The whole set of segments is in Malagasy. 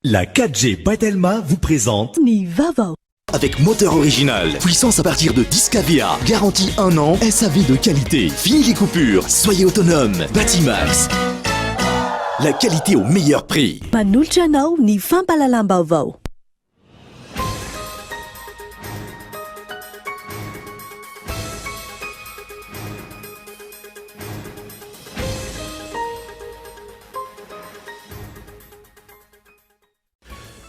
La 4G by Telma vous présente Ny vaovao. Avec moteur original, puissance à partir de 10 kVA, garantie 1 an, SAV de qualité, fini les coupures, soyez autonome, Batimax. La qualité au meilleur prix. Manolotra anao ny fampahalalam-baovao.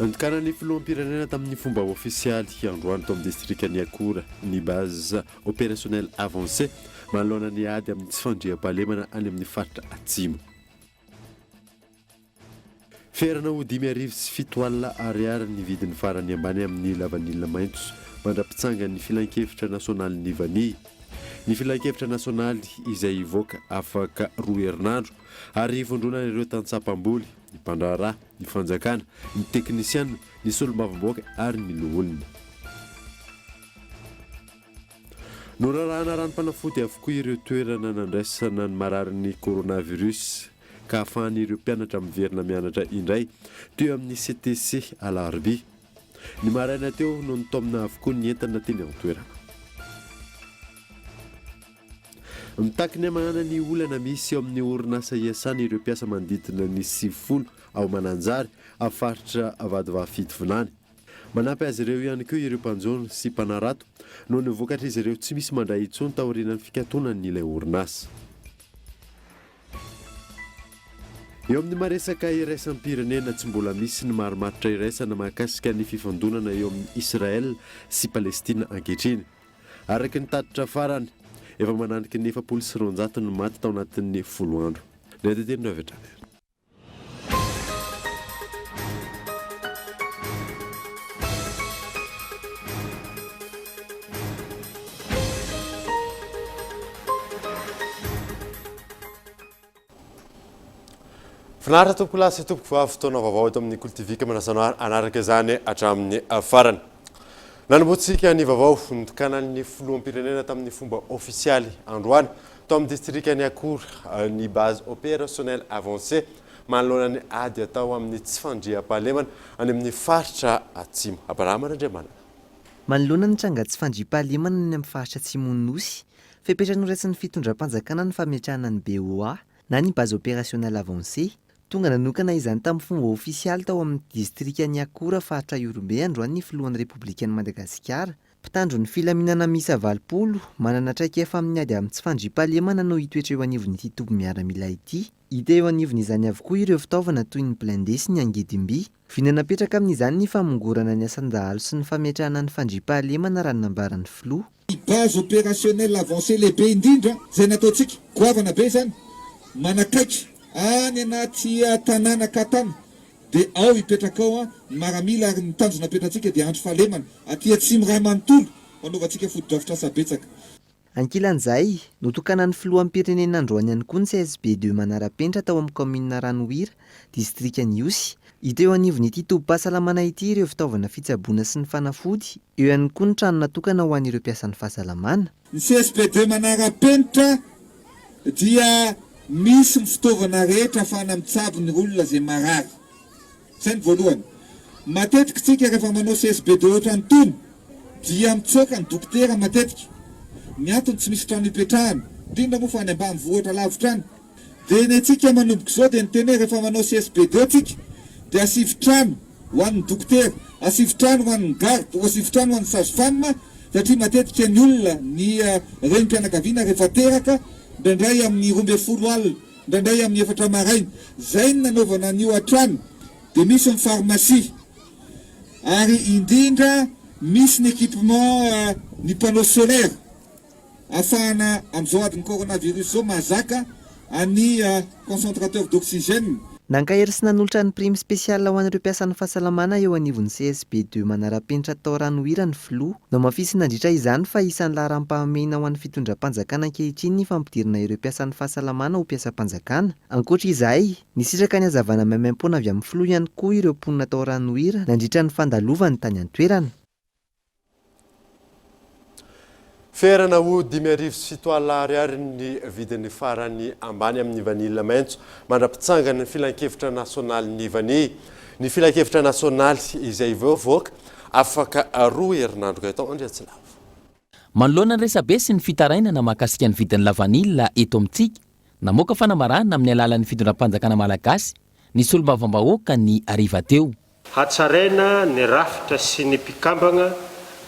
Notokanan'ny filoham-pirenena tamin'ny fomba ofisialy androany tao amin'ny distrikan'i Akora ny base opérationnelle avancée manoloana ny ady amin'ny tsy fandriampahalemana any amin'ny faritra Atsimo. Ferana ho 7700 ariary ny vidiny farany ambany amin'ny lavanila maitso mandra-pitsangan'ny filankevitra nasionalin'ny vania. Ny filankevitra nasionaly izay hivoaka afaka roa herinandro ary hivondronan'ireo tantsaha mpamboly, ny mpandraharaha, ny fanjakana, ny teknisiana, ny solombavambahoaka ary ny loholona. Norarahana ranom-panafody avokoa ireo toerana nandraisana ny mararin'ny coronavirus ka ahafahan'ireo mpianatra miverina mianatra indray teo amin'ny CTC Alarobia. Ny maraina teo no nitaomina avokoa ny entana teny an-toerana. Mitaky ny hamahana ny olana misy eo amin'ny orinasa iasany ireo mpiasa manodidina ny 90 ao Mananjary, faritra Vatovavy Fitovinany. Manampy azy ireo ihany koa ireo mpanjono sy mpanarato noho ny vokatr'izy ireo tsy misy mandray intsony taorian'ny fikatonan'ilay orinasa. Eo amin'ny maresaka iraisam-pirenena, tsy mbola misy ny marimaritra iraisana mahakasika ny fifandonana eo amin'i Israel sy Palestina ankehitriny. Araka ny tatitra farany, efa mananiky ny 240 no maty tao anatin'ny folo andro. Ny andian-tenin'ireo avy hatrany ary. Finaritra tompoko lahy sy tompoko vavy, fotoana vaovao eto amin'ny Kolo TV ka manasa anao hanaraka izany hatramin'ny farany. Nanombohantsika ny vaovao notokanan'ny filoham-pirenena tamin'ny fomba ofisialy androany tao amin'ny distrikan'i Akora ny base opérationnelle avancée manoloana ny ady atao amin'ny tsy fandriampahalemana any amin'ny faritra Atsimo. Abrahama Randriamanana. Manoloana ny tranga tsy fandriampahalemana any amin'ny faritra Atsimon'ny Nosy, fepetra noraisin'ny fitondram-panjakana ny fametrahana ny BOA na ny Base Opérationnelle Avancée. Tonga nanokana izany tamin'ny fomba ofisialy tao amin'ny distrikan'i Akora, faritra Ihorombe, androany ny filohan'ny Repoblikan'i Madagasikara. Mpitandro ny filaminana miisa 80, manana traikefa amin'ny ady amin'ny tsy fandriampahalemana no hitoetra eo anivon'ity toby miaramila ity. Hita eo anivon'izany avokoa ireo fitaovana toy ny blindé sy ny angidim-by. Vina napetraka amin'izany ny famongorana ny asan-dahalo sy ny fametrahana ny fandriampahalemana raha ny nambaran'ny filoha. Ny base opérationnelle avancée lehibe indrindra izay nataontsika, goavana be izany, manakaiky any anaty tanàna Katana, dia ao hipetraka ao ny maramila ary ny tanjona apetratsika dia andry fahalemana aty atsimo iray manontolo hanaovantsika fotodrafitrasa betsaka. Ankilan'izay, notokanan'ny filoham-pirenena androany ihany koa ny CSB ii Manara-penitra tao amin'ny kaominina Ranohira, distrikan'i Ihosy. Hita eo anivon'ity tobim-pahasalamana ity ireo fitaovana fitsaboana sy ny fanafody, eo ihany koa ny trano natokana ho an'ireo mpiasan'ny fahasalamana. Ny CSB ii Manara-penitra dia misy ny fitaovana rehetra ahafahana mitsabo ny olona izay marary. Zay ny voalohany. Matetika tsika rehefa manao CSB de ohatran'itony dia mitsoaka ny dokotera matetika. Ny antony tsy misy trano ipetrahana, indrindra moa fa any ambanivohitra lavitra any. Dia ny antsika manomboka izao dia niteny hoe rehefa manao CSB de tsika dia asivo trano ho an'ny dokotera, asivo trano ho an'ny garde, asivo trano ho an'ny sage femme satria matetika ny olona, ny renim-pianakaviana rehefa teraka indraindray amin'ny 12 alina indraindray amin'ny efatra maraina. Izay no nanaovana an'io hatrany. Dia misy ny pharmacie. Ary indrindra misy ny équipement ny panneau solaire ahafahana amin'izao adin'ny coronavirus izao mahazaka an'ny concentrateur d'oxygène. Nankahery sy nanolotra ny prime spéciale ho an'ireo mpiasan'ny fahasalamana eo anivon'ny CSB ii manara-penitra tao Ranohira ny filoha. Nohamafisiny nandritra izany fa isan'ny laharam-pahamehina ho an'ny fitondram-panjakana ankehitriny ny fampidirana ireo mpiasan'ny fahasalamana ho mpiasam-panjakana. Ankoatra izay, nisitraka ny hazavana maimaimpoana avy amin'ny filoha ihany koa ireo mponina tao Ranohira nandritra ny fandalovany tany an-toerana. Ferana ho 7500 ariary ny vidiny farany ambany amin'ny vanille maitso mandra-pitsangan'ny filankevitra nasionalin'ny vania. ny filankevitra nasionaly izay voavoaka afaka roa herinandro Gaëtan Andriatsilavo. Manoloana ny resabe sy ny fitarainana mahakasika ny vidin'ny lavanila eto amintsika, namoaka fanambarana amin'ny alalan'ny fitondram-panjakana malagasy ny solombavambahoaka ny hariva teo. Hatsaraina ny rafitra sy ny mpikambagna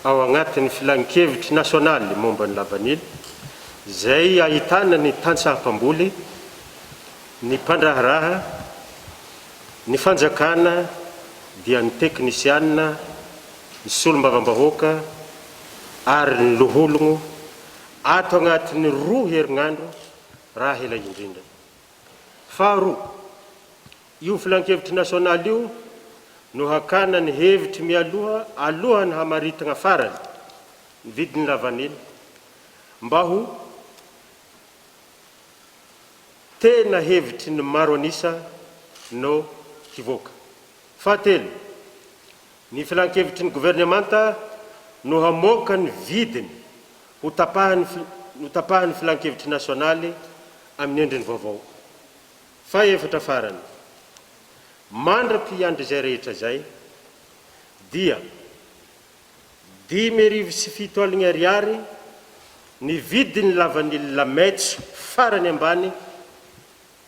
ao agnatin'ny Filankevitry nasionaly momba ny lavanily, izay ahitana ny tantsaha mpamboly, ny mpandraharaha, ny fanjakana dia ny teknisianina, ny solombavambahoaka ary ny lohologno ato agnatin'ny roa herignandro raha ela indrindra. Faharoa, Io filankevitry nasionaly io no hakana ny hevitry mialoha alohan'ny hamaritagna farany ny vidin'ny lavanila mba ho tena hevitry ny maro an'isa no hivoaka. Fahatelo, ny filankevitry ny governemanta no hamoaka ny vidiny ho tapahan'ny notapahan'ny filankevitry nasionaly amin'ny endriny vaovao. Fahefatra farany, mandra-piandry izay rehetra izay, dia 7700 ariary ny vidin'ny lavanila maitso farany ambany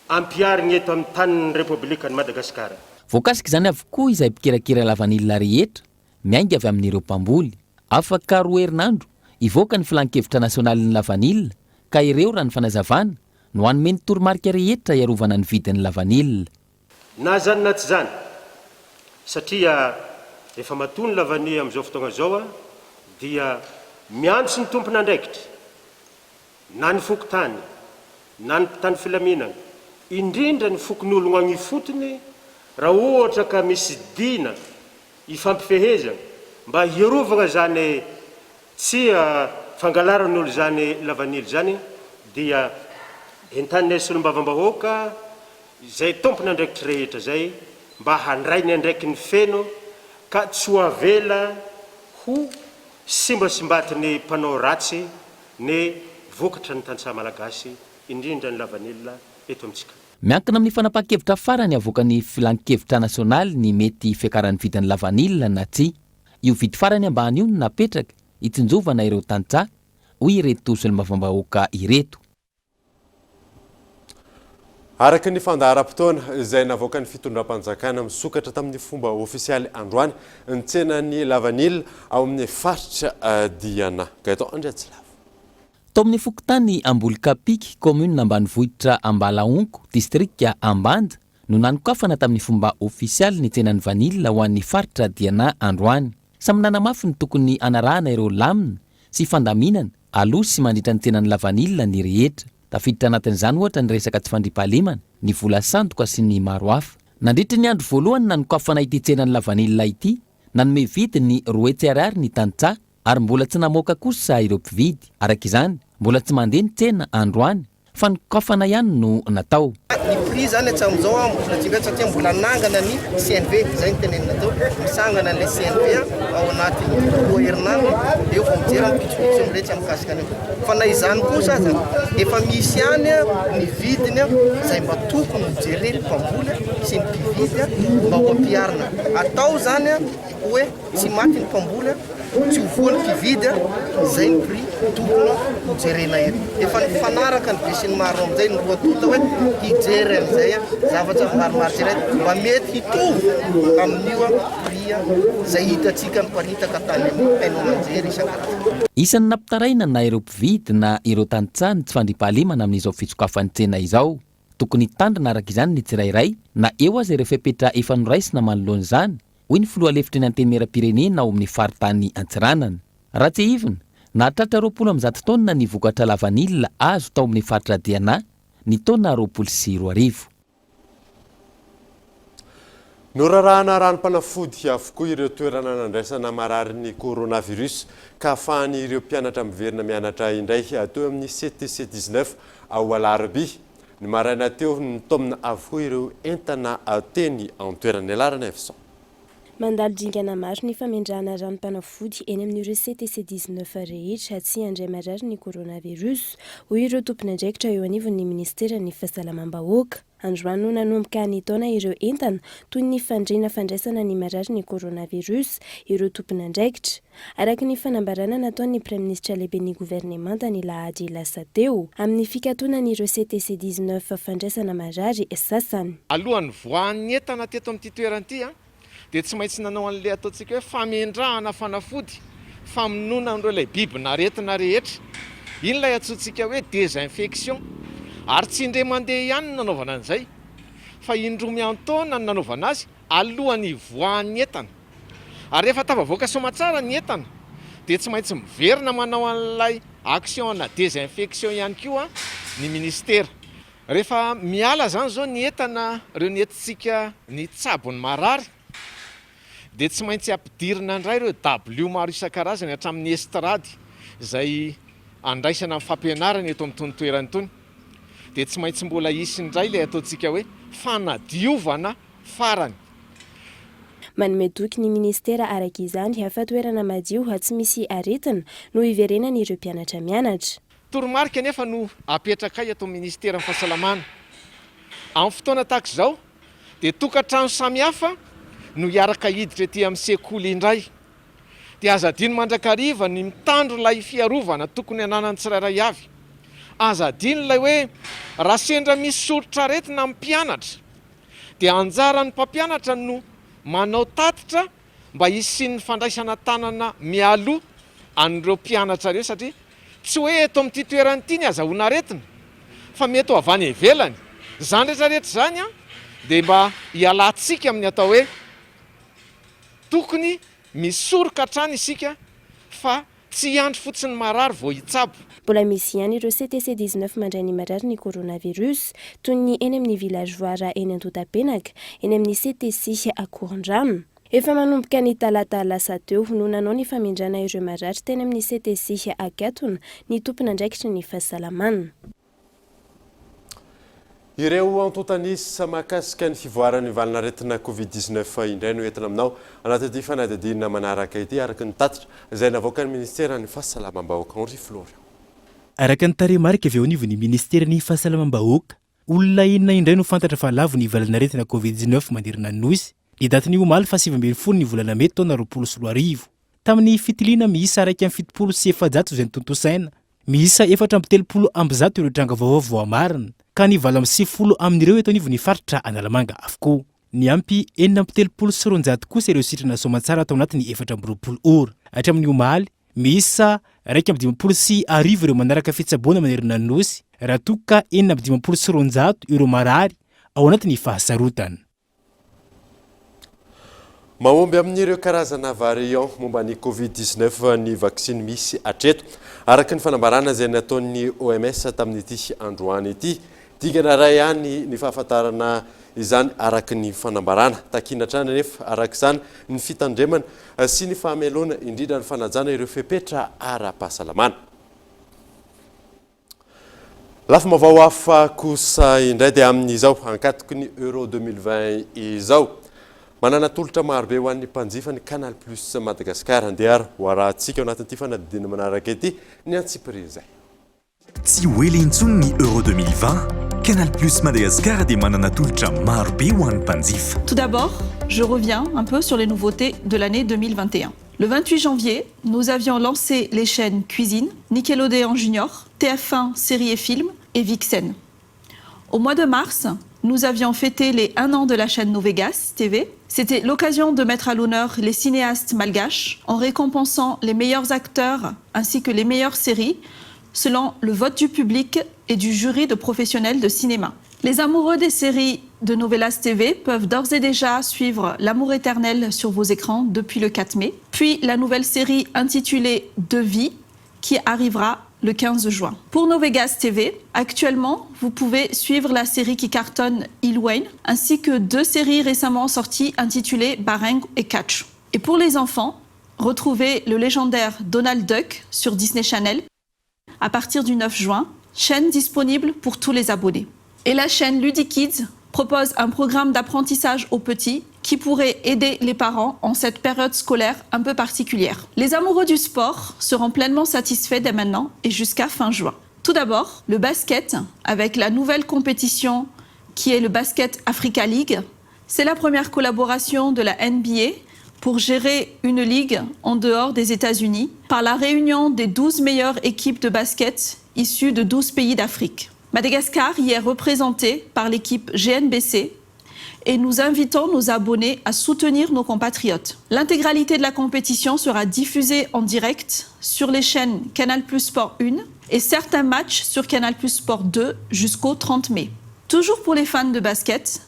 ampiharigna eto amin'ny tanin'ny Repoblikan'i Madagasikara. Voakasik'izany avokoa izay mpikirakira lavanila rehetra miainga avy amin'ireo mpamboly. Afaka roa herinandro, hivoaka ny Filan-kevitra nasionalin'ny lavanila ka ireo, raha ny fanazavana, no hanome ny toromarika rehetra hiarovana ny vidin'ny lavanila. Na izany na tsy izany, satria efa matoa ny lavania amin'izao fotoagna izao dia miantso ny tompon'andraikitra na ny fokontany na ny mpitandro filaminana, indrindra ny fokonologno agny ifotony raha ohatra ka misy dina ifampifehezana mba hiarovagna izany tsy fangalaran'olo izany lavanily izany dia entaninay solombavambahoaka izay tompon'andraikitry rehetra izay mba handray ny andraikiny feno ka tsy ho avela ho simbasimbatin'ny mpanao ratsy ny vokatra ny tantsaha malagasy indrindra ny lavanila eto amintsika. Miankina amin'ny fanapahan-kevitra farany avoakan'ny Filankevitra nasionaly ny mety fiakaran'ny vidin'ny lavanila na tsia. Io vidy farany ambany io no napetraka hitsinjovana ireo tantsaha, hoy ireto solombavambahoaka ireto. Araka ny fandaharam-potoana izay navoakan'ny fitondram-panjakana, misokatra tamin'ny fomba ofisialy androany ny tsenan'ny lavanila ao amin'ny faritra Diana. Gaëtan Andriatsilavo. Tao amin'ny fokontany Ambolikapiky, kaominina ambanivohitra Ambalahonko, distrika Ambanja, no nanokafana tamin'ny fomba ofisialy ny tsenan'ny vanila ho an'ny faritra Diana androany. Samy nanamafy ny tokony hanarahana ireo lamina sy fandaminana aloha sy mandritra ny tsenan'ny lavanila ny rehetra. Tafiditra anatin'izany ohatra ny resaka tsy fandriampahalemana, ny vola sandoka sy ny maro hafa. Nandritra ny andro voalohany nanokafana ity tsenan'ny lavanila ity, nanome vidiny 200 ariary ny tantsaha ary mbola tsy namoaka kosa ireo mpividy. Araka izany, mbola tsy mandeha ny tsena androany fa ny kofana ihany no natao. Ny prix zany hatramin'izao an mbola tsy mety satria mbola hanangana ny CNV, izay no tenenina teo, misangana an'ilay CNV ao anatin'ny roa herinandro eo vao mijery ny pitsopitsony rehetra mikasika an'io. Fa na izany kosa aza efa misy ihany ny vidiny izay mba tokony ho jeren'ny mpamboly sy ny mpividy mba ho ampiharina. Atao izany hoe tsy maty ny mpamboly, tsy ho voa ny mpividy, izay ny prix tokony ho jerena eto. Efa nifanaraka ny besinimaro amin'izay ny roa tonta hoe hijery an'izay zavatra marimaritra iray mba mety hitovy amin'io prix izay hitantsika niparitaka tany amin'ny haino aman-jery isan-karazany. Isan'ny nampitaraina na ireo mpividy na ireo tantsaha ny tsy fandriampahalemana amin'izao fisokafan'ny tsena izao. Tokony hitandrina araka izany ny tsirairay na eo aza ireo fepetra efa noraisina manoloana izany, hoy ny filoha lefitry ny Antenimierampirenena ao amin'ny faritany Antsiranana. Raha tsiahivina, nahatratra 120 taonina ny vokatra lavanila azo tao amin'ny faritra Diana ny taona 2020. Norarahana ranom-panafody avokoa ireo toerana nandraisana mararin'ny coronavirus ka ahafahan'ireo mpianatra miverina mianatra indray teo amin'ny CTC 19 ao Alarobia. Ny maraina teo, nitaomina avokoa ireo entana teny an-toerana. Nialarana Evson. Mandalo dingana maro ny famendrahana ranom-panafody eny amin'ireo CTC 19 rehetra tsy handray marary ny coronavirus, hoy ireo tompon'andraikitra eo anivon'ny minisiteran'ny Fahasalamam-bahoaka. Androany no nanomboka nitaona ireo entana toy ny fandriana fandraisana ny marary ny coronavirus ireo tompon'andraikitra. Araka ny fanambarana nataon'ny Praiminisitra lehiben'ny governemanta ny lahady lasa teo, amin'ny fikatonan'ireo CTC 19 fandraisana marary sasany. Alohan'ny voahan'ny entana teto amin'ity toerana ity, dia tsy maintsy nanao an'ilay ataontsika hoe famendrahana fanafody famonoana an'ireo ilay bibin'aretina rehetra. Iny ilay antsointsika hoe désinfection. Ary tsy indray mandeha ihany no nanaovana an'izay, fa indroa miantaona no nanaovana azy alohan'ny hivoahan'ny entana. Ary rehefa tafavoaka soamatsara ny entana, dia tsy maintsy miverina manao an'ilay action ana désinfection ihany koa ny ministera. Rehefa miala izany izao ny entana ireo nentintsika nitsabo ny marary dia tsy maintsy ampidirina indray ireo dabilio maro isan-karazany hatramin'ny estrady izay andraisana ny fampianarana eto amin'itony toerana itony dia tsy maintsy mbola hisy indray ilay ataontsika hoe fanadiovana farany. Manome toky ny minisitera araka izany fa toerana madio tsy misy aretina no hiverenan'ireo mpianatra mianatra. Toromarika anefa no apetrakay ato amin'ny Ministeran'ny Fahasalamana. Amin'ny fotoana tahaka izao dia tokantrano samihafa no hiaraka hiditra ety amin'ny sekoly indray. Dia aza adino mandrakariva ny mitandro ilay fiarovana tokony hananan'ny tsirairay avy. Aza adino ilay hoe raha sendra misy soritr'aretina amin'ny mpianatra dia anjaran'ny mpampianatra no manao tatitra mba hisian'ny fandraisana tanana mialoha an'ireo mpianatra ireo satria Tsy hoe eto amin'ity toerana ity ny azahoana aretina fa mety ho avy any ivelany. Izany rehetra rehetra izany dia mba hialantsika amin'ny atao hoe tokony misoroka hatrany isika fa tsy hiandry fotsiny marary vao hitsabo. Mbola misy ihany ireo CTC 19 mandray ny marary ny coronavirus, toy ny eny amin'ny Village Voara eny Andotapenaka, eny amin'ny CTC Akorondrano. Efa manomboka ny talata lasa teo no nanao ny famindrana ireo marary teny amin'ny CTC Ankatona ny tompon'andraikitry ny fahasalamana. Ireo antontan'isa mahakasika ny fivoaran'ny valin'aretina Covid 19 indray no entina aminao anatin'ity fanadihadiana manaraka ity, araka ny tatitra izay navoakan'ny ministeran'ny Fahasalamam-bahoaka. Henri Florian. Araka ny tarehimarika avy eo anivon'ny ministeran'ny Fahasalamam-bahoaka, Olona enina indray no fantatra fa lavo ny valanaretina Covid 19 manerana ny Nosy, ny datin'ny omaly faha 19 ny volana mey taona 2020. Tamin'ny fitiliana miisa 471 izay notontosaina, miisa 134 ireo tranga vaovao voamarina, ka ny 98 amin'ireo eto anivon'ny faritra Analamanga avokoa. Niampy 236 kosa ireo sitrana soamantsara tao anatin'ny 24 ora. Hatramin'ny omaly, Miisa 1051 ireo manaraka fitsaboana manerana ny Nosy, raha toa ka 256 ireo marary ao anatin'ny fahasarotana. Mahomby amin'ireo karazana variant momba ny Covid 19 ny vaksiny misy hatreto, araka ny fanambarana izay nataon'ny OMS tamin'ity androany ity. Dingana iray ihany ny fahafantarana izany araka ny fanambarana. Takiana hatrany anefa araka izany ny fitandremana sy ny fahameloana indrindra ny fanajana ireo fepetra ara-pahasalamana. Lafim-baovao hafa kosa indray dia amin'izao ankatoky ny Euro 2020 izao. Manana tolotra marobe ho an'ny mpanjifa ny Canal Plus Madagascar. Andeha ary ho arahantsika ao anatin'ity fanadihadiana manaraka ity ny antsipirian'izay. Tsy ho ela intsony ny Euro 2020, Canal Plus Madagascar dia manana tolotra maro be ho an'ny mpanjifa. Tout d'abord, je reviens un peu sur les nouveautés de l'année 2021. Le 28 janvier, nous avions lancé les chaînes Cuisine, Nickelodeon Junior, TF1 Séries et Films et Vixen. Au mois de mars, nous avions fêté les un an de la chaîne Novegas TV. C'était l'occasion de mettre à l'honneur les cinéastes malgaches en récompensant les meilleurs acteurs ainsi que les meilleures séries selon le vote du public et du jury de professionnels de cinéma. Les amoureux des séries de Novelas TV peuvent d'ores et déjà suivre L'amour éternel sur vos écrans depuis le 4 mai, puis la nouvelle série intitulée Deux vies qui arrivera le 15 juin. Pour Novegas TV, actuellement, vous pouvez suivre la série qui cartonne Il Wayne, ainsi que deux séries récemment sorties intitulées Bareng et Catch. Et pour les enfants, retrouvez le légendaire Donald Duck sur Disney Channel à partir du 9 juin, chaîne disponible pour tous les abonnés. Et la chaîne Ludikids propose un programme d'apprentissage aux petits qui pourraient aider les parents en cette période scolaire un peu particulière. Les amoureux du sport seront pleinement satisfaits dès maintenant et jusqu'à fin juin. Tout d'abord, le basket avec la nouvelle compétition qui est le Basket Africa League. C'est la première collaboration de la NBA pour gérer une ligue en dehors des États-Unis par la réunion des 12 meilleures équipes de basket issues de 12 pays d'Afrique. Madagascar y est représenté par l'équipe GNBC et nous invitons nos abonnés à soutenir nos compatriotes. L'intégralité de la compétition sera diffusée en direct sur les chaînes Canal Plus Sport 1 et certains matchs sur Canal Plus Sport 2 jusqu'au 30 mai. Toujours pour les fans de basket,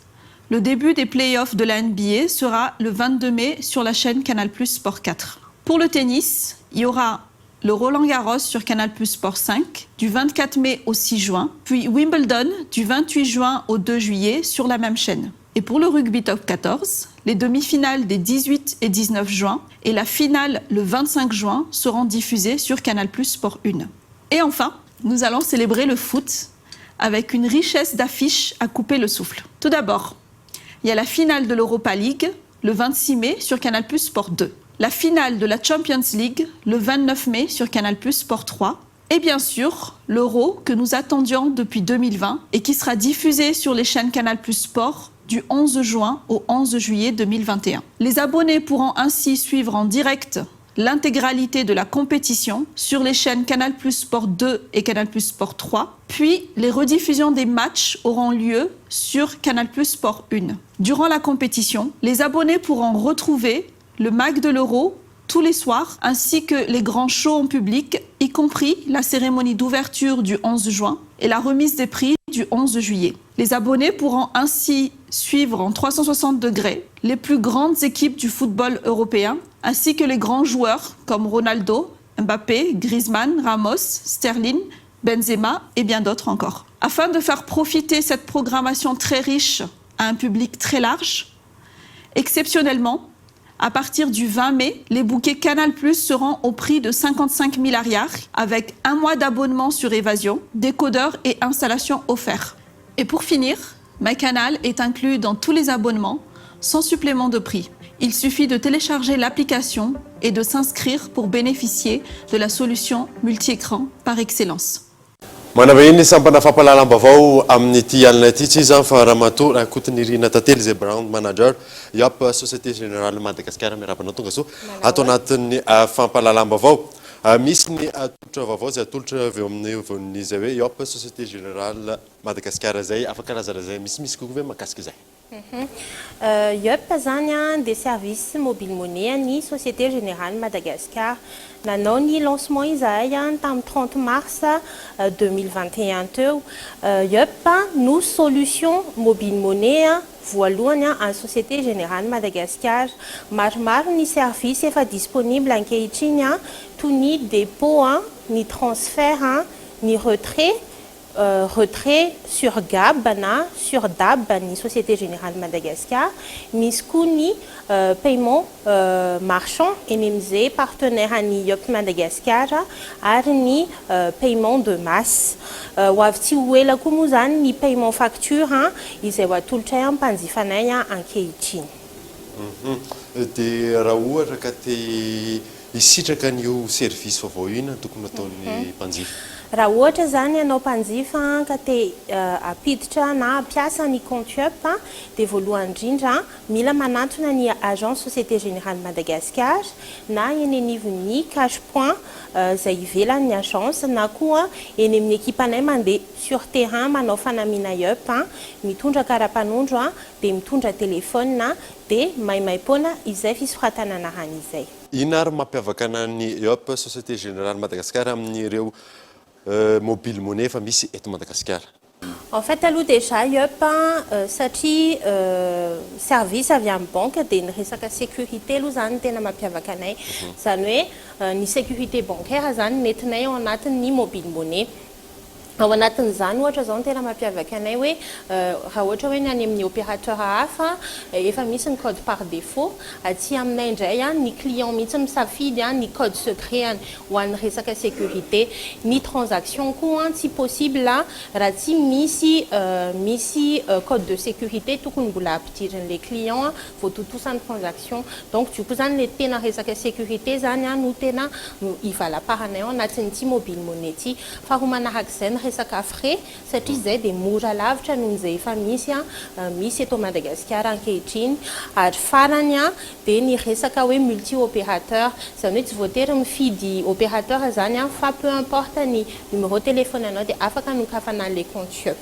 le début des playoffs de la NBA sera le 22 mai sur la chaîne Canal Plus Sport 4. Pour le tennis, il y aura le Roland Garros sur Canal Plus Sport 5 du 24 mai au 6 juin, puis Wimbledon du 28 juin au 2 juillet sur la même chaîne. Et pour le rugby top 14, les demi-finales des 18 et 19 juin et la finale le 25 juin seront diffusées sur Canal Plus Sport 1. Et enfin, nous allons célébrer le foot avec une richesse d'affiches à couper le souffle. Tout d'abord, il y a la finale de l'Europa League le 26 mai sur Canal Plus Sport 2, la finale de la Champions League le 29 mai sur Canal Plus Sport 3 et bien sûr l'Euro que nous attendions depuis 2020 et qui sera diffusé sur les chaînes Canal Plus Sport du 11 juin au 11 juillet 2021. Les abonnés pourront ainsi suivre en direct l'intégralité de la compétition sur les chaînes Canal Plus Sport 2 et Canal Plus Sport 3, puis les rediffusions des matchs auront lieu sur Canal Plus Sport 1. Durant la compétition, les abonnés pourront retrouver le mag de l'Euro tous les soirs, ainsi que les grands shows en public, y compris la cérémonie d'ouverture du 11 juin et la remise des prix du 11 juillet. Les abonnés pourront ainsi suivre en 360 degrés les plus grandes équipes du football européen, ainsi que les grands joueurs comme Ronaldo, Mbappé, Griezmann, Ramos, Sterling, Benzema et bien d'autres encore. Afin de faire profiter cette programmation très riche à un public très large, exceptionnellement, à partir du 20 mai, les bouquets Canal Plus seront au prix de 55 000 ariary, avec un mois d'abonnement sur Évasion, décodeur et installation offerts. Et pour finir, MyCanal est inclus dans tous les abonnements, sans supplément de prix. Il suffit de télécharger l'application et de s'inscrire pour bénéficier de la solution multi-écran par excellence. Manavahiny sampana fampahalalam-baovao amin'ity alina ity tsy iza fa Ramatoa Rakotonirina Tantely izay brand manager Yup Société Générale Madagascar. Miarahaba anao tonga soa ato anatin'ny fampahalalam-baovao. Misy ny tolotra vaovao izay atolotra avy eo amin'ny von'izay hoe Yup Société Générale Madagascar izay. Afaka lazalazay misimisy kokoa ve mahakasika izay? Yup zany a dia service mobile money ny Société Générale Madagascar. Nanao ny lancement izahay a tamin'ny 30 mars 2021 teo. Yup no solution mobile money voalohany a Société Générale Madagascar. Maromaro ny service efa disponible ankehitriny a toy ny dépôt a, ny transfert a, ny retrait retrait sur GAB na sur DAB ny Société Générale Madagascar. Misy koa ny paiement marchand eny amin'izay partenaire ny Yup Madagascar ary ny paiement de masse. Ho avy tsy ho ela koa moa zany ny paiement facture izay ho atolotray a mpanjifanay a ankehitriny. Dia raha ohatra ka te hisitraka an'io service vaovao io, inona no tokony ataon'ny mpanjifa? Raha ohatra zany ianao mpanjifa ka te ampiditra na ampiasa ny compte Yup, dia voalohany indrindra mila manantona ny agence Société Générale Madagascar na eny anivon'ny cash point izay ivelan'ny agence na koa eny amin'ny ekipanay mandeha sur terrain manao fanamiana Yup, mitondra karapanondro a, dia mitondra téléphone, dia maimaim-poana izay fisoratana anarana izay. Inona ary mampiavaka ny Yup Société Générale Madagascar amin'ireo mobile money efa misy eto Madagasikara? En fait aloha déjà Yup satria service avy amin'ny banque, dia ny resaka sécurité aloha zany tena mampiavaka anay. Zany hoe ny sécurité bancaire zany nentinay ao anatin'ny mobile money. Ao anatin'izany ohatra izao ny tena mampiavaka anay hoe raha ohatra hoe ny any amin'ny opérateur hafa efa misy ny code par défaut, aty aminay indray ny client mihitsy misafidy ny code secret-ny ho an'ny resaka sécurité. Ny transaction koa tsy possible raha tsy misy misy code de sécurité tokony mbola ampidirin'ilay client vao tontosa ny transaction. Donc du coup izany ilay tena resaka sécurité izany no tena ivalaparanay ao anatin'ity mobile money ity. Faharoa manarak'izay ny resaka frais satria izay dia mora lavitra noho izay efa misy misy eto Madagasikara ankehitriny. Ary farany dia ny resaka hoe multi opérateur, izany hoe tsy voatery mifidy opérateur izany fa peu importe ny numéro téléphone anao dia afaka anokafana an'ilay compte Yup.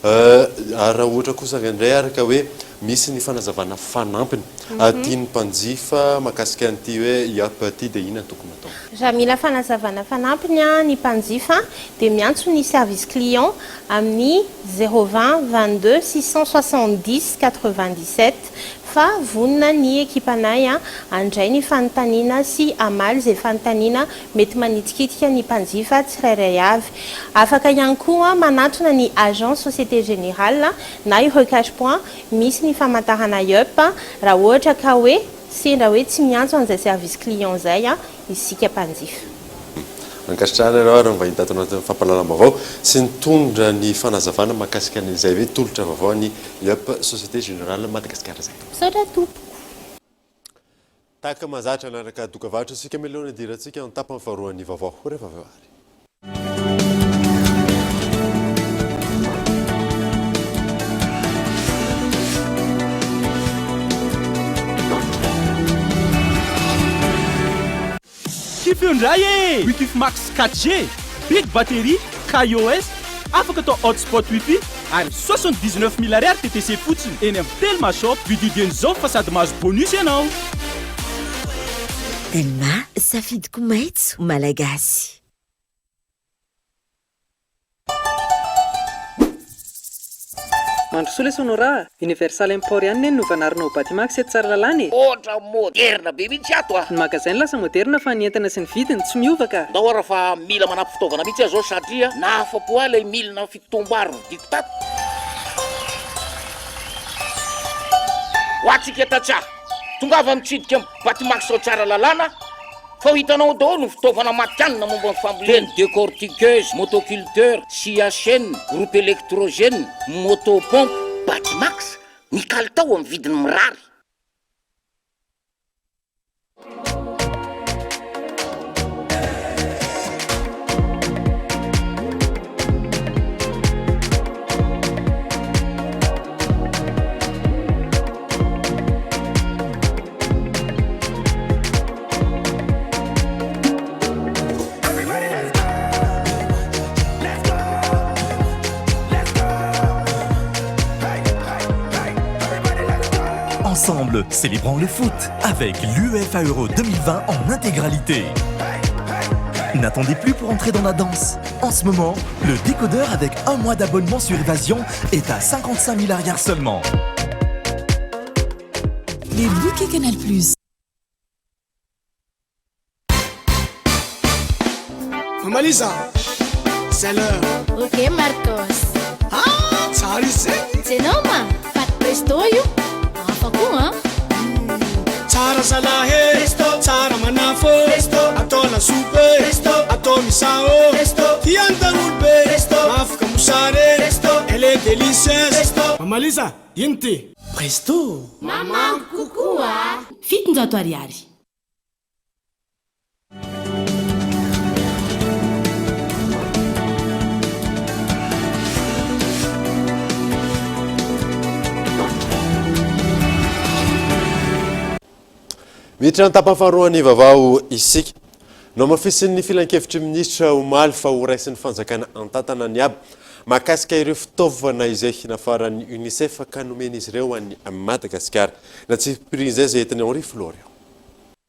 Ary raha ohatra kosa indray ary ka hoe misy ny fanazavana fanampiny tian'ny mpanjifa mahakasika an'ity hoe Yup ity dia inona no tokony hatao? Raha mila fanazavana fanampiny ny mpanjifa dia miantso ny service client amin'ny zéro vingt 22 670 97 fa vonona ny ekipanay handray ny fanontaniana sy hamaly izay fanontaniana mety manitikitika ny mpanjifa tsirairay avy. Afaka ihany koa manatona ny agence Société Générale na ireo cash point misy ny famantarana Yup raha ohatra ka hoe sendra hoe tsy miantso an'izay service client izay isika mpanjifa. Ankasitrahana ianao ary mba hita ato anatin'ny fampahalalam-baovao sy nitondra ny fanazavana mahakasika an'izay hoe tolotra vaovao an'ny Yup Société Générale Madagascar izay. Misaotra tompoko. Tahaka mahazatra hanaraka dokavarotra isika mialoha ny hidirantsika ny tapany faharoan'ny vaovao rehefa avy eo ary. Kifio indray e! Bluetooth Max 4G, Big Battery, KaiOS, afaka atao hotspot wifi ary 79 mille ariary TTC fotsiny eny amin'ny Telma Shop. Vidio dieny izao fa sady mahazo bonus ianao. Telma, safidiko maitso malagasy. Mandrosoa lesy Honora a! Universal Import ihany ne no novanarina ho Batimax eto Tsaralalàna e! Ohatra moderna be mihitsy ato a! Ny magasin lasa moderna fa ny entana sy ny vidiny tsy miova ka! Ndao ara fa mila manampy fitaovana mihitsy aho zao satria nahafapo ahy ilay milina fitotom-bary novidiako tato. Ho antsika tantsaha, tongava mitsidika ny Batimax ao Tsaralalàna Fa ho hitanao ao daholo ny fitaovana matihanina momba ny fambolena, décortiqueuse, motoculteur, scie à chaîne, groupe électrogène, moto pompe. Batimax, ny kalitao amin'ny vidiny mirary. Ensemble, célébrons le foot avec l'UEFA Euro 2020 en intégralité. N'attendez plus pour entrer dans la danse. En ce moment, le décodeur avec un mois d'abonnement sur Evasion est à 55 000 arrières seulement. Les bouquets Canal+. Mama Lisa, c'est l'heure. Ok Marcos. Ah, tsara izy zay. Tsenao ma, paty presto io. Hafa koa an. Tsara zalahy e, Presto. Tsara manafo e, Presto. Atao lasopy e, Presto. Atao misao e, Presto. Tian'ny daholo be, Presto. Mahafaka mosary e, Presto. Elle est délicieuse, Presto. Mama Lisa, ino ty? Presto. Mamako kokoa. 700 ariary. Miditra ny tapany faharoan'ny vaovao isika. Nohamafisin'ny filankevitry ny minisitra omaly fa ho raisin'ny fanjakana an-tantana ny haba mahakasika ireo fitaovana izay nafaran'ny Unicef ka nomen'izy ireo an'i Madagasikara. Natsipirian'izay izay entin'i Henri Florian.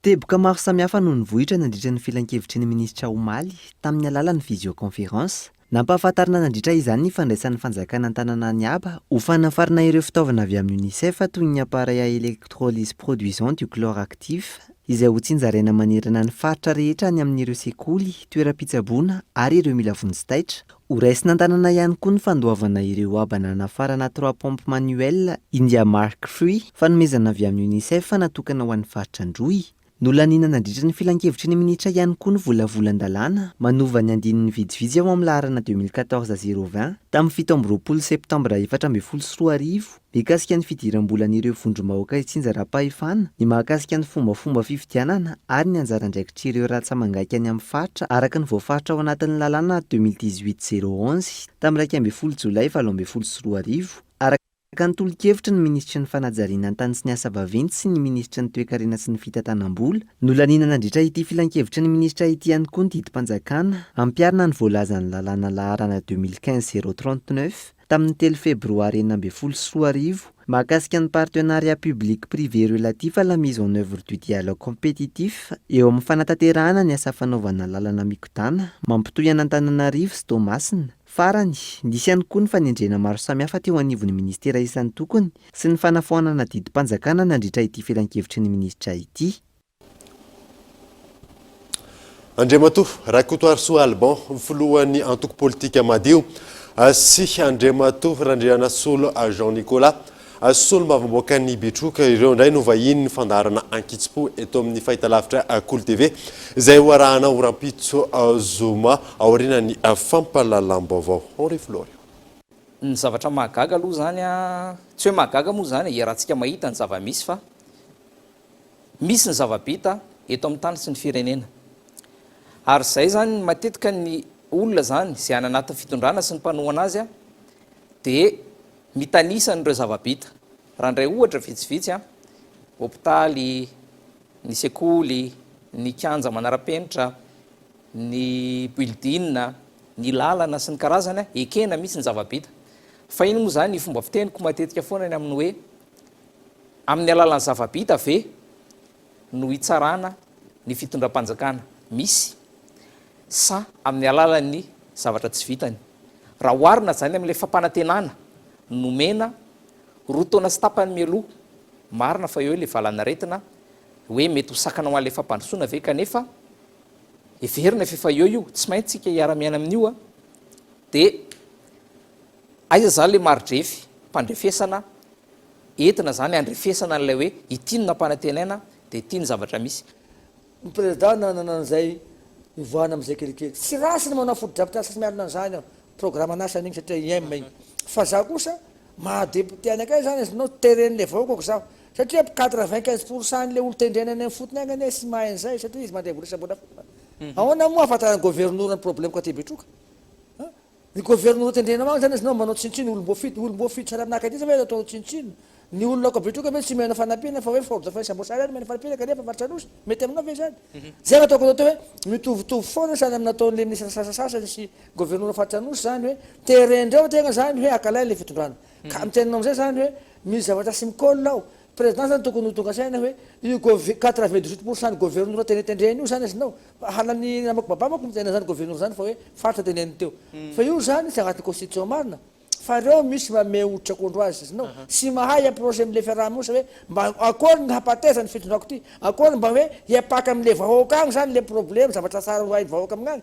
Teboka maro samihafa no nivohitra nandritra ny filankevitry ny minisitra omaly, tamin'ny alalan'ny visioconférence. Nampahafantarina nandritra izany ny fandraisan'ny fanjakana an-tanana ny haba ho fanafarana ireo fitaovana avy amin'ny Unicef toy ny appareil à électrolyse produisant du chlore actif. izay ho tsinjaraina manerana ny faritra rehetra any amin'ireo sekoly, toeram-pitsaboana ary ireo mila vonjy taitra. Horaisina an-tanana ihany koa ny fandoavana ireo haba nanafarana trois pompes manuelles India Mark Three, fanomezana avy amin'ny Unicef natokana ho an'ny faritra Androy. Nolaniana nandritra ny filankevitry ny minitra ihany koa ny volavolan-dalàna manova ny andininy vitsivitsy ao amin'ny laharana 2014 020 tamin'ny 27 septambra 2014 mikasika ny fidiram-bolan'ireo vondrom-bahoaka itsinjaram-pahefana, ny mahakasika ny fombafomba fifidianana ary ny anjara andraikitr'ireo rantsa-mangaika any amin'ny faritra araka ny voafaritra ao anatin'ny lalàna 2018 011 tamin'ny 11 jolay 2018 araka Araka ny tolo-kevitry ny minisitry ny Fanajariana ny tany sy ny asa vaventy sy ny minisitry ny Toekarena sy ny fitantanam-bola, nolaniana nandritra ity filankevitry ny minisitra ity ihany koa ny didim-panjakana ampiharina ny voalazan'ny lalàna laharana 2015 039 tamin'ny telo febroary 2016 mahakasika ny partenariat public privé relatif à la mise en œuvre du dialogue compétitif eo amin'ny fanatanterahana ny asa fanaovana lalana mikodana mampitohy an'Antananarivo sy Toamasina. Farany, nisy ihany koa ny fanendrena maro samihafa teo anivon'ny minisitera isan-tokony sy ny fanafoanana didim-panjakana nandritra ity filankevitry ny minisitra ity. Andriamatoa Rakotoarisoa Alban, filohan'ny antoko politika Madio, sy Andriamatoa Randrianasolo Jean Nicolas, Solombavambahoakan'i Betroka ireo indray no vahinin'ny fandaharana Ankitsim-po eto amin'ny fahitalavitra Kolo TV izay ho arahana ho rahampitso zoma aorianan'ny fampahalalam-baovao. Henri Florio. Ny zavatra mahagaga aloha izany an, tsy hoe mahagaga moa izany e, iarahantsika mahita ny zava-misy fa misy ny zava-bita eto amin'ny tany sy ny firenena. Ary izay izany matetika ny olona izany izay any anatin'ny fitondrana sy ny mpanohana azy an, dia Mitanisa an'ireo zava-bita. Raha handray ohatra vitsivitsy an, hopitaly, ny sekoly, ny kianja manara-penitra, ny building, ny lalana sy ny karazany an, ekena mihitsy ny zava-bita. Fa iny moa izany fomba fiteniko matetika foana ny amin'ny hoe, amin'ny alalan'ny zava-bita ve no hitsarana ny fitondram-panjakana misy sa amin'ny alalan'ny zavatra tsy vitany? Raha oharina izany amin'ilay fampanantenana nomena roa taona sy tapany mialoha, marina fa eo ilay valanaretina hoe mety ho sakana ho an'ilay fampandrosoana ve kanefa heverina fa efa eo io, tsy maintsy tsika hiara-miaina amin'io dia aiza izany ilay mari-drefy mpandrefesana entina izany handrefesana an'ilay hoe ity no nampanantenaina dia ity ny zavatra misy. Ny président nanana an'izay nivoahana amin'izay kelikely. Tsy ratsy ny manao fotodrafitrasa sy mialona an'izany aho, programan'asa an'igny satria IM igny. Fa zaho kosa maha député anakay zany azonao teren'le vahoakako zaho. Satria 95 pour cent n'le olo tendrena any amin'ny fotony agny anie tsy mahay an'izay satria izy mandray vola isam-bolana foana. Ahoana moa ahafantaran'ny governora ny problemeko aty Betroka? Ny governora tendrenao agny zany izy nao manao tsinontsinona olom-boafidy, olom-boafidy tsara aminakahy aty zao ve ataonao tsinontsinona? Ny olona ao Betroka ve tsy omena fanampiana fa hoe Fort Dauphin sy Amboasary ary omena fanampiana kanefa faritra Anosy? Mety aminao ve izany? Zay no ataoko anao teo hoe mitovitovy foana sahala amin'ny nataon'le ministra sasasasany sy governora faritra Anosy zany hoe terendreo tegna zany hoe akalay le fitondrana. Ka miteny anao amizay zany hoe misy zavatra tsy mi-colle ao. Président zany tokony ho tonga saina hoe io gove 98 pour cent ny governora tenetendrena io zany azinao halan'ny namako baba manko miteny an'zany governora zany fa hoe faritra teneniny teo fa io zany tsy agnatin'ny constitution marina fa reo misy manome hoditra akondro azy azinao tsy mahay approche amle fiaraha-monina hoe mba akory ny hampateza ny fitondrako ty akory mba hoe hiapaka amle vahoaka agny zany le problème zavatra tsara ho hain'ny vahoaka amignagny.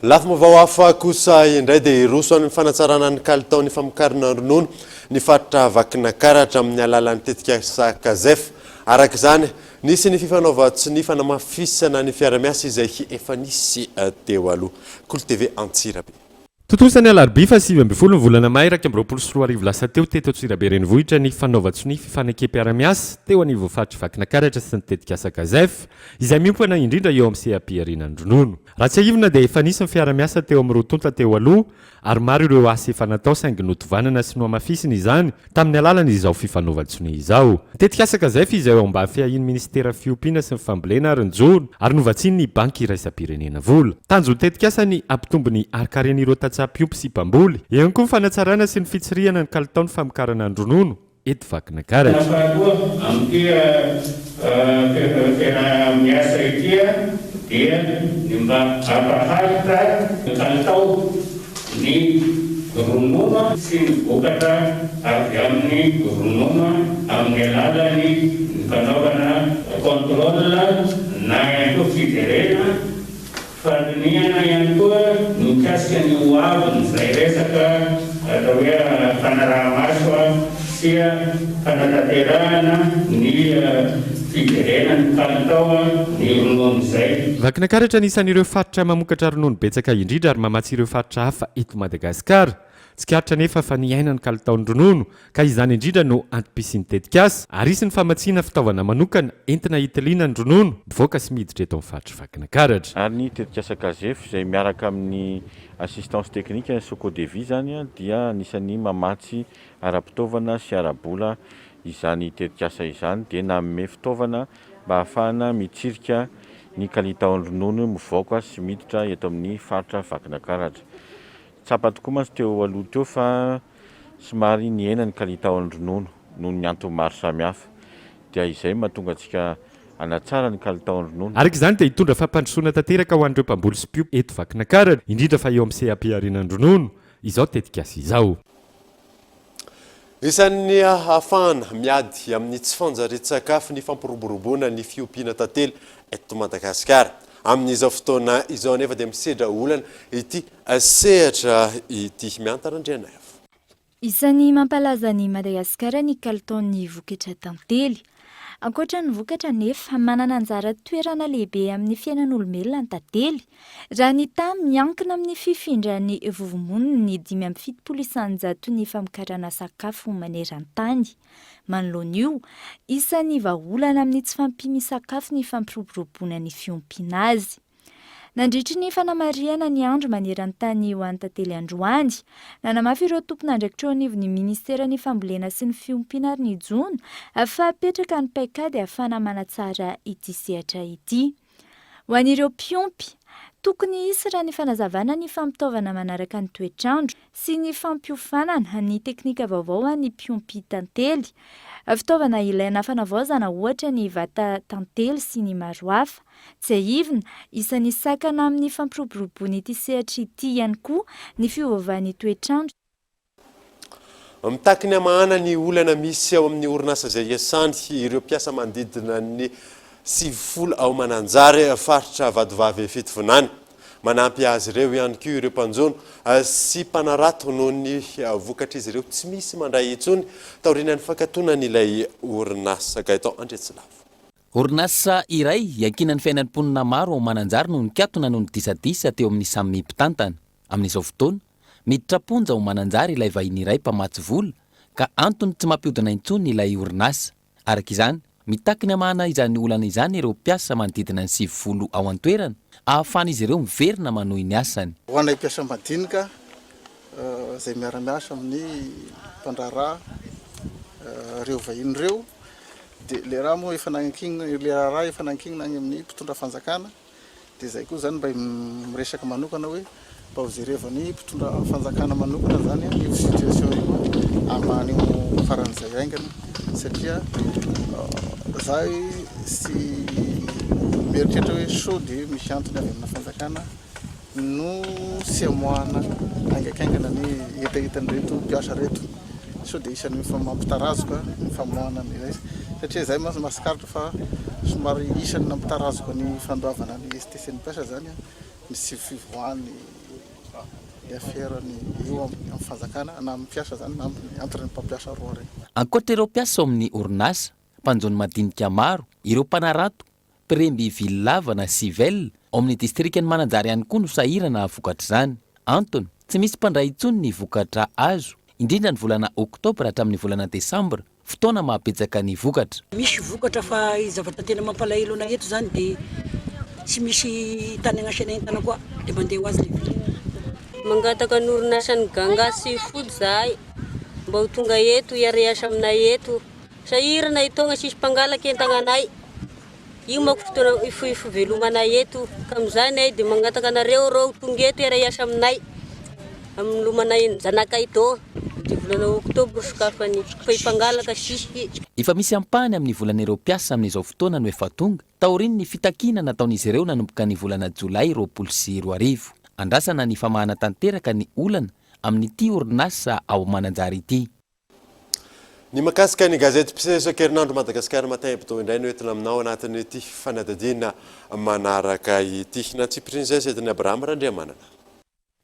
Lafim-baovao hafa kosa indray dia hiroso amin'ny fanatsarana ny kalitaon'ny famokarana ronono ny faritra Vakinakaratra amin'ny alalan'ny tetikasa Cazef. Araka izany, nisy ny fifanaovan-tsonia fanamafisana ny fiara-miasa izay efa nisy teo aloha. Kolo TV Antsirabe. Tontosa ny alarobia faha 19 ny volana may 2021 lasa teo teto Antsirabe Renivohitra ny fanaovan-tsonia fifanekem-piara-miasa teo anivon'ny faritr'i Vakinakaratra sy ny tetikasa Cazef izay miompana indrindra eo amin'ny seha-pihariana ny ronono. Raha tsiahivina dia efa nisy ny fiara-miasa teo amin'ny roa tonta teo aloha ary maro ireo asa efa natao saingy notovanana sy nohamafisina izany tamin'ny alalan'izao fifanaovan-tsonia izao. Ny tetikasa Kazef izay eo ambany fiahian'ny minisitera fiompiana sy ny fambolena ary ny jono ary novatsian'ny Banky iraisam-pirenena vola. Tanjon'ny tetikasa ny hampitombo ny harin-karen'ireo tantsaha mpiompy sy mpamboly. Eo ihany koa ny fanatsarana sy ny fitsirihana ny kalitaon'ny famokarana ny ronono. eto Vakinakaratra. Faharoa, amin'ity fiaraha-miasa ity dia ny mba hampaharitra ny kalitao ny ronono sy ny vokatra avy amin'ny ronono amin'ny alalan'ny fanaovana contrôle na ihany koa fijerena Fandinihana ihany koa ny mikasika ny ho avin'izay resaka atao hoe fanaraha-maso sy fanatanterahana ny fijerena ny kalitao ny ronono izay. Vakinankaratra anisan'ireo faritra mamokatra ronono betsaka indrindra ary mamatsy ireo faritra hafa eto Madagasikara. Tsikaritra anefa fa niaina ny kalitaon'ny ronono ka izany indrindra no antom-pisian'ny tetikasa, ary hisy ny famatsiana fitaovana manokana entina hitiliana ny ronono mivoaka sy miditra eto amin'ny faritr'i Vakinankaratra. Ary ny tetikasa Gazef izay miaraka amin'ny assistance technique ny Socodevi izany dia anisan'ny mamatsy ara-pitaovana sy ara-bola izany tetikasa izany dia nanome fitaovana mba hahafahana mitsirika ny kalitaon'ny ronono mivoaka sy miditra eto amin'ny faritra Vakinankaratra. Tsapa tokoa mantsy teo aloha teo fa somary nihena ny kalitaon'ny ronono noho ny antony maro samihafa. Dia izay no mahatonga antsika hanatsara ny kalitaon'ny ronono. Araka izany dia hitondra fampandrosoana tanteraka ho an'ireo mpamboly sy mpiompy eto Vakinankaratra, indrindra fa eo amin'ny seha-pihariana ny ronono, izao tetikasa izao. Isan'ny ahafahana miady amin'ny tsy fanjarian-tsakafo ny fampiroboroboana ny fiompiana tantely eto Madagasikara. Amin'izao fotoana izao anefa dia misedra olana ity sehatra ity. Miantana Andrianaivo. Isan'ny mampalaza an'i Madagasikara ny kalitaon'ny vokatra tantely. Ankoatra ny vokatra anefa, manana anjara toerana lehibe amin'ny fiainan'olombelona ny tantely. Raha ny taha miankina amin'ny fifindran'ny vovobony ny 75 isan-jaton'ny famokarana sakafo maneran-tany. Manoloana io, isan'ny vahaolana amin'ny tsy fahampian'ny sakafo ny fampiroboroboana ny fiompiana azy. Nandritry ny fanamarihana ny andro maneran-tany ho an'ny tantely androany, nanamafy ireo tompon'andraikitra eo anivon'ny minisiteran'ny fambolena sy ny fiompiana ary ny jono fa hapetraka ny paikady ahafahana manatsara ity sehatra ity. Ho an'ireo mpiompy, tokony hisy raha ny fanazavana ny fampitaovana manaraka ny toetr'andro sy ny fampiofanana ny teknika vaovao ho an'ny mpiompy tantely. Fitaovana ilaina fanavaozana ohatra ny vata tantely sy ny maro hafa. Tsiahivina, isan'ny sakana amin'ny fampiroboroboana ity sehatra ity ihany koa ny fiovaovan'ny toetr'andro. Mitaky ny hamahana ny olana misy ao amin'ny orinasa izay iasany ireo mpiasa manodidina ny 90 ao Mananjary, faritra Vatovavy Fitovinany. Manampy azy ireo ihany koa ireo mpanjono sy mpanarato noho ny vokatr'izy ireo tsy misy mandray intsony taorian'ny fakatonan'ilay orinasa. Gaëtan Andriatsilavo. Orinasa iray iankinan'ny fiainan'ny mponina maro ao Mananjary no nikatona noho ny disadisa teo amin'ny samy mpitantana. Amin'izao fotoana, miditra am-ponja ao Mananjary ilay vahiny iray mpamatsy vola ka antony tsy mampihodina intsony ilay orinasa. Araka izany, mitaky ny hamahana izany olana izany ireo mpiasa manodidina ny 90 ao an-toerana ahafahan'izy ireo miverina manohy ny asany. Ho anay mpiasa madinika izay miara-miasa amin'ny mpandraharaha ireo vahiny ireo dia ilay raha moa efa nankinina, ilay raharaha efa nankinina any amin'ny mpitondra fanjakana. Dia izay koa izany mba miresaka manokana hoe mba ho jerevan'ny mpitondra fanjakana manokana izany io situation io ambany io faran'izay haingana satria za sy mieritreritra hoe sao dia misy antony avy amina fanjakana no tsy amoahana haingankaingana ny hetahetan'ireto mpiasa ireto. Sao dia isan'ny mampitarazoka ny famoahana ny iray satria izahay mantsy mahatsikaritra fa somary isan'ny nampitarazoka ny fandoavana ny STC ny mpiasa izany ny tsy fivoahan'ny ny affaire ny eo amin'ny fanjakana na amin'ny mpiasa izany na amin'ny entre ny mpampiasa roa ireny. Ankoatra ireo mpiasa ao amin'ny orinasa, mpanjono madinika maro, ireo mpanarato, Mpiremby vily lava na civelle ao amin'ny distrikan'i Mananjary ihany koa no sahirana vokatr'izany. Antony, tsy misy mpandray intsony ny vokatra azo, indrindra ny volana oktobra hatramin'ny volana desambra, fotoana mahabetsaka ny vokatra. Misy vokatra fa ny zavatra tena mampalahelo anay eto zany de tsy misy tany agnasiana entana koa de mandeha ho azy le vily. Mangataka ny orinasan'ny Ganga Seafood zahay mba ho tonga eto hiara-hiasa aminay eto. Sahirana etoagna tsisy mpangalaka entagna anay. Io manko fotoana fivelomanay eto. Ka amin'izany ay dia mangataka anareo rô ho tonga eto hiara hiasa aminay. Hamelomanay ny zanakay tô. Ty volana oktobra sokafany fa i mpangalaka tsisy. Efa misy ampahany amin'ny volan'ireo mpiasa amin'izao fotoana no efa tonga, taorian'ny fitakiana nataon'izy ireo nanomboka ny volana jolay 2020. Andrasana ny famahana tanteraka ny olana. amin'ity orinasa ao Mananjary ity. Ny mahakasika ny gazety mpiseho isan-kerinandro Madagascar Matin Hebdo indray no entina aminao anatin'ity fanadihadiana manaraka ity. Nantsy Princesse entin'i Abraham Randriamanana.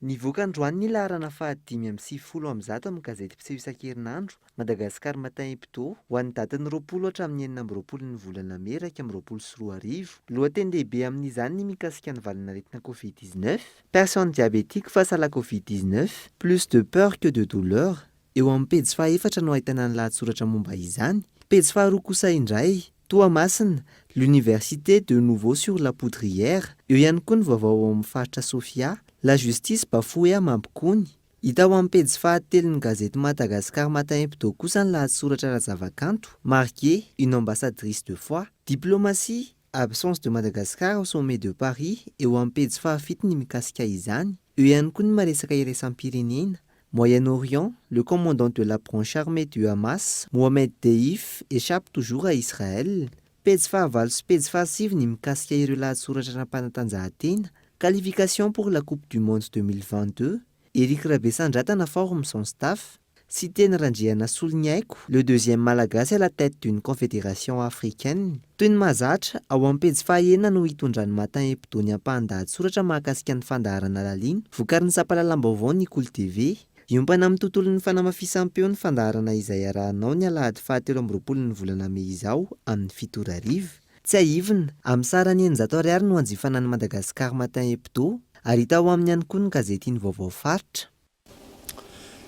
Nivoaka androany ny laharana faha 195 amin'ny gazety mpiseho isan-kerinandro, Madagascar Matin Hebdo, ho an'ny datin'ny 20 hatramin'ny 26 ny volana mey 2021. Lohateny lehibe amin'izany ny mikasika ny valanaretina Covid 19, Personne diabétique face à la Covid 19, plus de peur que de douleur, Eo amin'ny pejy fahaefatra no ahitana ny lahatsoratra momba izany. Pejy faharoa kosa indray, Toamasina, l'université de nouveau sur la poudrière. Eo ihany koa ny vaovao ao amin'ny faritra Sofia, la justice bafouée à Mampikony. Hita ao amin'ny pejy fahatelon'ny gazety Madagascar Matin Hebdo kosa ny lahatsoratra ara-javakanto, Marguer, une ambassadrice de foi. Diplomatie, absence de Madagascar au sommet de Paris, eo amin'ny pejy fahafito ny mikasika izany. Eo ihany koa ny maresaka iraisam-pirenena, Moyen-Orient, le commandant de la branche armée du Hamas, Mohamed Deif, échappe toujours à Israël. Pejy fahavalo sy pejy fahasivy ny mikasika ireo lahatsoratra ara-panatanjahantena, Qualification pour la Coupe du monde 2022, Eric Rabesandratana forme son staff, Siteny Randrianasoloniaiko, le deuxième Malagasy à la tête d'une confédération africaine. Toy ny mahazatra, ao amin'ny pejy fahaenina no hitondran'ny Matin Hebdo ny ampahan-dahatsoratra mahakasika ny fandaharana Lalino, vokarin'ny sampalalam-baovao ny Kolo TV. Hiompana amin'ny tontolon'ny fanamafisam-peo ny fandaharana izay arahanao ny alahady faha 23 ny volana mey izao amin'ny 7 ora hariva. Tsiahivina, amin'ny sarany 600 ariary no hanjifana ny Madagascar Matin Hebdo, ary hita ao aminy ihany koa ny gazety Iny Vaovao Faritra.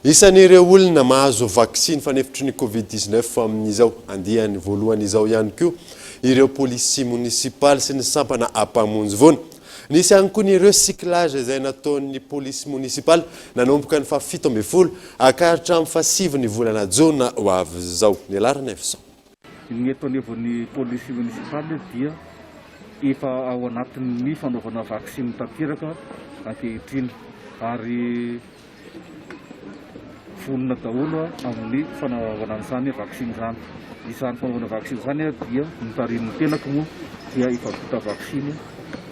Isan'ireo olona mahazo vaksiny fanefitry ny Covid 19 amin'izao andiany voalohany izao ihany koa ireo polisy monisipaly sy ny sampana mpamonjy voina. Nisy ihany koa ny recyclage izay nataon'ny polisy monisipaly nanomboka ny faha 17 ka hatramin'ny faha 9 ny volana jona ho avy izao. Ny Laranefison. Ny eto anivon'ny polisy monisipaly dia efa ao anatin'ny fanaovana vaksiny tanteraka ankehitriny ary vonona daholo amin'ny fanaovana an'izany vaksiny izany. Izany fanaovana vaksiny izany dia notarihin'ny tenako moa dia efa vita vaksiny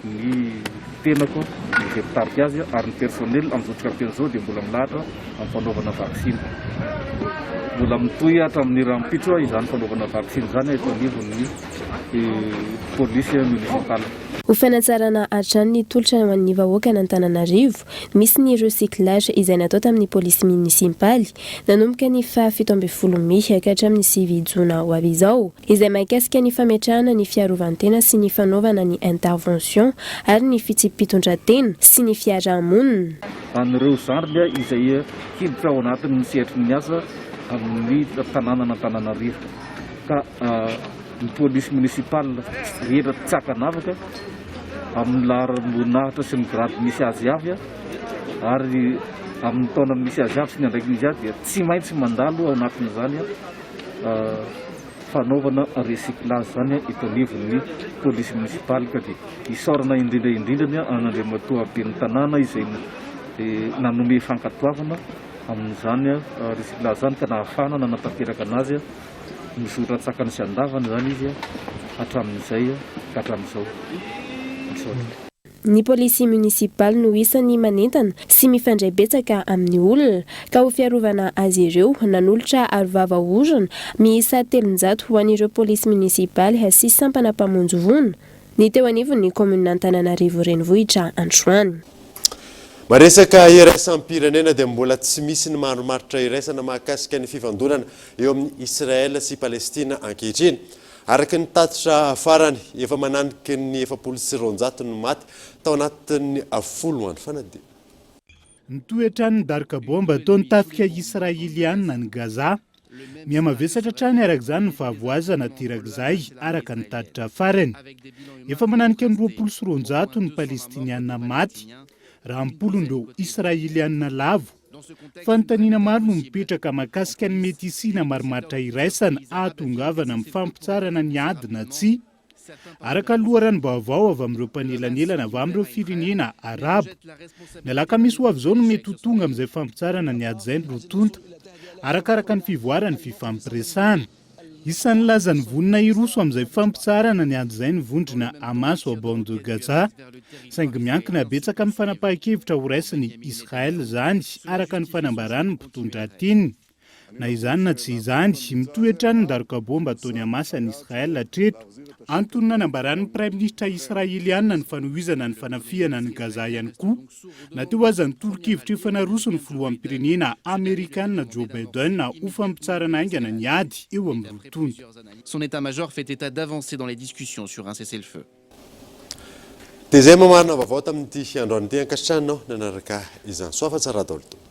ny tenako, izay mpitarika azy ary ny personnel amin'izao tsika miteny izao dia mbola milahatra amin'ny fanaovana vaksiny. Mbola mitohy hatramin'ny rahampitso izany fanaovana vaksiny izany eto anivon'ny polisy municipale. Ho fanatsarana hatrany ny tolotra ho an'ny vahoakan'Antananarivo, misy ny recyclage izay natao tamin'ny polisy minisipaly nanomboka ny faha 17 mey ka hatramin'ny 9 jona ho avy izao. Izay mahakasika ny fametrahana ny fiarovan-tena sy ny fanaovana ny intervention ary ny fitsipi-pitondran-tena sy ny fiaraha-monina. An'ireo zandriny izay hiditra ao anatin'ny sehatry ny asa amin'ny tanànan'Antananarivo ka ny polisy municipal rehetra tsy ankanavaka amin'ny laharam-boninahitra sy ny grade misy azy avy ary amin'ny taona misy azy avy sy ny andraikiny izy avy dia tsy maintsy mandalo ao anatin'izany fanaovana recyclage izany eto anivon'ny polisy municipale ka dia isaorana indrindra indrindra ny an'Andriamatoa ben'ny tanàna izay nanome fankatoavana amin'izany recyclage izany ka nahafahana nanatanteraka anazy mizotra an-tsakany sy an-davany izany izy hatramin'izay ka hatramin'izao. Misaotra. Ny polisy munisipaly no isan'ny manentana sy mifandray betsaka amin'ny olona, ka ho fiarovana azy ireo, nanolotra arovava orona miisa 300 ho an'ireo polisy munisipaly sy sampana mpamonjy voina ny teo anivon'ny kaominina Antananarivo Renivohitra androany. Maresaka iraisam-pirenena dia mbola tsy misy ny marimaritra iraisana mahakasika ny fifandonana eo amin'i Israel sy Palestina ankehitriny. Araka ny tatitra farany, efa mananiky ny 240 no maty tao anatin'ny 10 andro fanadino. Nitohy hatrany ny daroka baomba ataon'ny tafika Israeliana any Gaza. Mihamavesatra hatrany araka izany ny fahavoazana aterak'izay, araka ny tatitra farany. Efa mananika ny 220 ny Palestiniana maty, raha am-polony ireo Israeliana lavo. Fanontaniana maro no mipetraka mahakasika ny mety hisiana marimaritra iraisana hahatongavana amin'ny fampitsaharana ny ady na tsia, araka ny loharanom-baovao avy amin'ireo mpanelanelana avy amin'ireo firenena Arabo. Ny alakamisy ho avy izao no mety ho tonga amin'izay fampitsaharana ny ady izay ny roa tonta, arakaraka ny fivoaran'ny fifampiresahana. Isan'ny nilaza ny vonona hiroso amin'izay fampitsaharana ny ady izay ny vondrona Hamas ao Bande de Gaza. Saingy miankina betsaka amin'ny fanapahan-kevitra horaisin'i Israel izany, araka ny fanambaran'ny mpitondra teny. Na izany na tsy izany, mitohy hatrany ny daroka baomba ataon'i Hamas an'i Israel hatreto. Antony nanambaran'ny praiminisitra israeliana ny fanohizana ny fanafihana an'i Gaza ihany koa, na teo aza ny tolo-kevitra efa naroson'ny filoham-pirenena amerikana Joe Biden ho fampitsaharana haingana ny ady eo amin'ny roa tonta. Son état-major fait état d'avancées dans les discussions sur un cessez-le-feu. Dia izay mamarana vaovao tamin'ity androany ity. Ankasitrahanao nanaraka izany. Soa fa tsara daholo tompoko.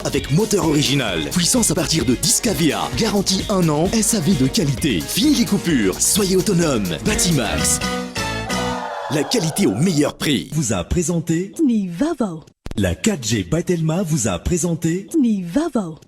Avec moteur original, puissance à partir de 10 kVA, garantie 1 an, SAV de qualité. Fini les coupures, soyez autonome. Batimax. La qualité au meilleur prix. Vous a présenté Ny vaovao. La 4G by Telma vous a présenté Ny vaovao.